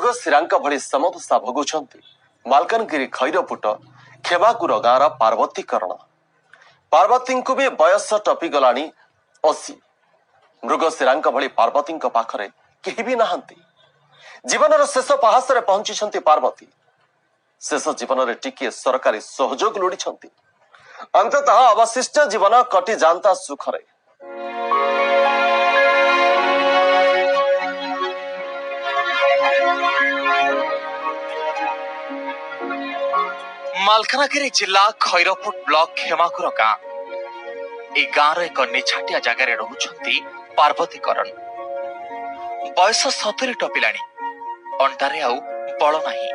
ମୃଗଶିରାଙ୍କ ଭଳି ସମଦଶା ଭୋଗୁଛନ୍ତି ମାଲକାନଗିରି ଖଇରପୁଟ ଖେମାଗୁର ଗାଁର ପାର୍ବତୀ କରଣ। ପାର୍ବତୀଙ୍କୁ ବି ବୟସ ଟପିଗଲାଣି 80। ମୃଗଶିରାଙ୍କ ଭଳି ପାର୍ବତୀଙ୍କ ପାଖରେ କେହି ବି ନାହାନ୍ତି। ଜୀବନର ଶେଷ ପାହାସରେ ପହଞ୍ଚିଛନ୍ତି ପାର୍ବତୀ। ଶେଷ ଜୀବନରେ ଟିକିଏ ସରକାରୀ ସହଯୋଗ ଲୋଡ଼ିଛନ୍ତି, ଅନ୍ତତଃ ଅବଶିଷ୍ଟ ଜୀବନ କଟି ଯାଆନ୍ତା ସୁଖରେ। ମାଲକାନଗିରି ଜିଲ୍ଲା ଖଇରପୁଟ ବ୍ଲକ ଖେମାଗୁର ଗାଁ। ଏଇ ଗାଁର ଏକ ନିଛାଟିଆ ଜାଗାରେ ରହୁଛନ୍ତି ପାର୍ବତୀ କରଣ। ବୟସ 70 ଟପିଲାଣି, ଅଣ୍ଟାରେ ଆଉ ବଳ ନାହିଁ।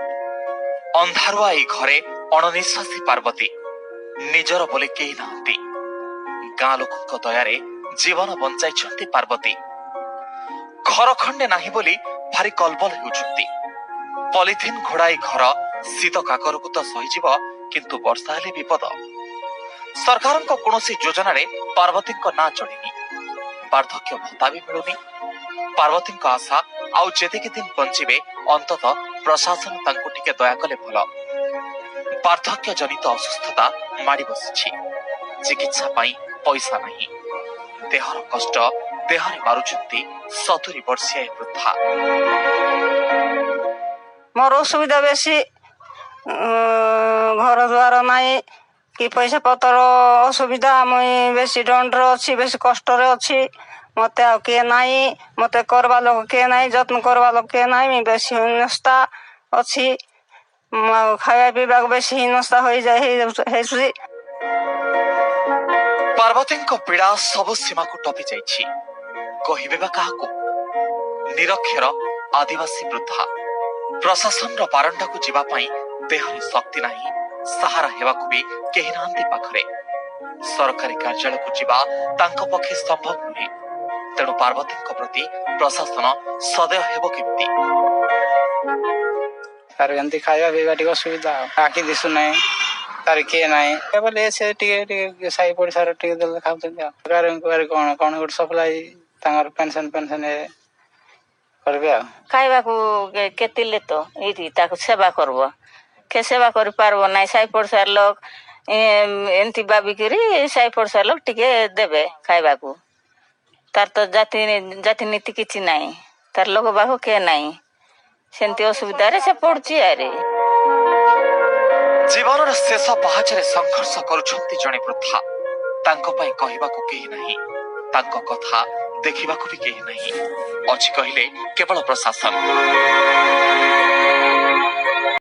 ଅନ୍ଧାରୁଆ ଏଇ ଘରେ ଅଣନିଶ୍ୱାସୀ ପାର୍ବତୀ। ନିଜର ବୋଲି କେହି ନାହାନ୍ତି। ଗାଁ ଲୋକଙ୍କ ଦୟାରେ ଜୀବନ ବଞ୍ଚାଇଛନ୍ତି ପାର୍ବତୀ। ଘର ଖଣ୍ଡେ ନାହିଁ ବୋଲି ଭାରି କଲବଲ ହେଉଛନ୍ତି। ପଲିଥିନ୍ ଘୋଡ଼ାଇ ଘର ଶୀତ କାକରକୁ ତ ସହିଯିବ, କିନ୍ତୁ ବର୍ଷା ହେଲେ ବିପଦ। ସରକାରଙ୍କ କୌଣସି ଯୋଜନାରେ ପାର୍ବତୀଙ୍କ ନାଁ ଚଢ଼ିନି, ବାର୍ଦ୍ଧକ୍ୟ ଭତ୍ତା ବି ମିଳୁନି। ପାର୍ବତୀଙ୍କ ଆଶା, ଆଉ ଯେତିକି ଦିନ ବଞ୍ଚିବେ ଅନ୍ତତଃ ପ୍ରଶାସନ ତାଙ୍କୁ ଟିକେ ଦୟା କଲେ ଭଲ। ବାର୍ଦ୍ଧକ୍ୟ ଜନିତ ଅସୁସ୍ଥତା ମାଡ଼ି ବସିଛି, ଚିକିତ୍ସା ପାଇଁ ପଇସା ନାହିଁ। ଦେହର କଷ୍ଟ ଦେହରେ ମାରୁଛନ୍ତି 70 ବର୍ଷିଆ ଏ ବୃଦ୍ଧା। ମୋର ଅସୁବିଧା ବେଶୀ, ଘର ଦ୍ୱାର ନାହିଁ କି ପଇସା ପତ୍ର ଅସୁବିଧା। ମୁଇଁ ବେଶୀ ଦଣ୍ଡରେ ଅଛି, ବେଶୀ କଷ୍ଟରେ ଅଛି। ମତେ ଆଉ କିଏ ନାହିଁ, ମତେ କରବା ଲୋକ କିଏ ନାହିଁ, ଯତ୍ନ କରବା ଲୋକ କିଏ ନାହିଁ। ମୁଇଁ ବେଶୀ ହୀନସ୍ତା ଅଛି, ଆଉ ଖାଇବା ପିଇବାକୁ ବେଶୀ ହୀନସ୍ତା ହୋଇଯାଏ ହେଇଛି। ପାର୍ବତୀଙ୍କ ପୀଡ଼ା ସବୁ ସୀମାକୁ ଟପି ଯାଇଛି। କହିବେ ବା କାହାକୁ? ନିରକ୍ଷର ଆଦିବାସୀ ବୃଦ୍ଧା। ପ୍ରଶାସନର ବାରଣ୍ଡାକୁ ଯିବା ପାଇଁ ଦେହରେ ଶକ୍ତି ନାହିଁ, ସାହାରା ହେବାକୁ ବି କେହି ନାହାନ୍ତି ପାଖରେ। ସରକାରୀ କାର୍ଯ୍ୟାଳୟକୁ ଯିବା ତାଙ୍କ ପକ୍ଷେ ସମ୍ଭବ ନୁହେଁ। ତେଣୁ ପାର୍ବତୀଙ୍କ ପ୍ରତି ପ୍ରଶାସନ ସଦୟ ହେବ କେମିତି? ତାର ଏମିତି ଖାଇବା ପିଇବା ଟିକେ ଅସୁବିଧା, ଆଖି ଦିଶୁନାହିଁ, ତାର କିଏ ନାହିଁ ବୋଲେ ସେ ଟିକେ ଟିକେ ସାହି ପଡ଼ିଶାର ଟିକେ ଦେଲେ ଖାଉଛନ୍ତି। ଆଉ ସରକାରଙ୍କ କଣ କଣ ଗୋଟେ ସପ୍ଲାଇ ତାଙ୍କର ପେନସନ ପେନସନ କରିବେ। ଆଉ ଖାଇବାକୁ କେତିଲେ ତ ଏଇଠି ତାକୁ ସେବା କରିବ, କେ ସେବା କରିପାରିବ ନାହିଁ। ସାହି ପଡ଼ିଶାର ଲୋକ ଏମିତି ଭାବିକିରି ସାହି ପଡ଼ିଶାର ଲୋକ ଟିକେ ଦେବେ ଖାଇବାକୁ। ତାର ତ ଜାତି ଜାତି ନୀତି କିଛି ନାହିଁ, ତାର ଲୋକ ବାକ କିଏ ନାହିଁ, ସେମିତି ଅସୁବିଧାରେ ସେ ପଡୁଛି। ଆରେ ଜୀବନର ଶେଷ ପାହାଚରେ ସଂଘର୍ଷ କରୁଛନ୍ତି ଜଣେ ବୃଦ୍ଧା। ତାଙ୍କ ପାଇଁ କହିବାକୁ କେହି ନାହିଁ, ତାଙ୍କ କଥା ଦେଖିବାକୁ ବି କେହି ନାହିଁ। ଅଛି କହିଲେ କେବଳ ପ୍ରଶାସନ।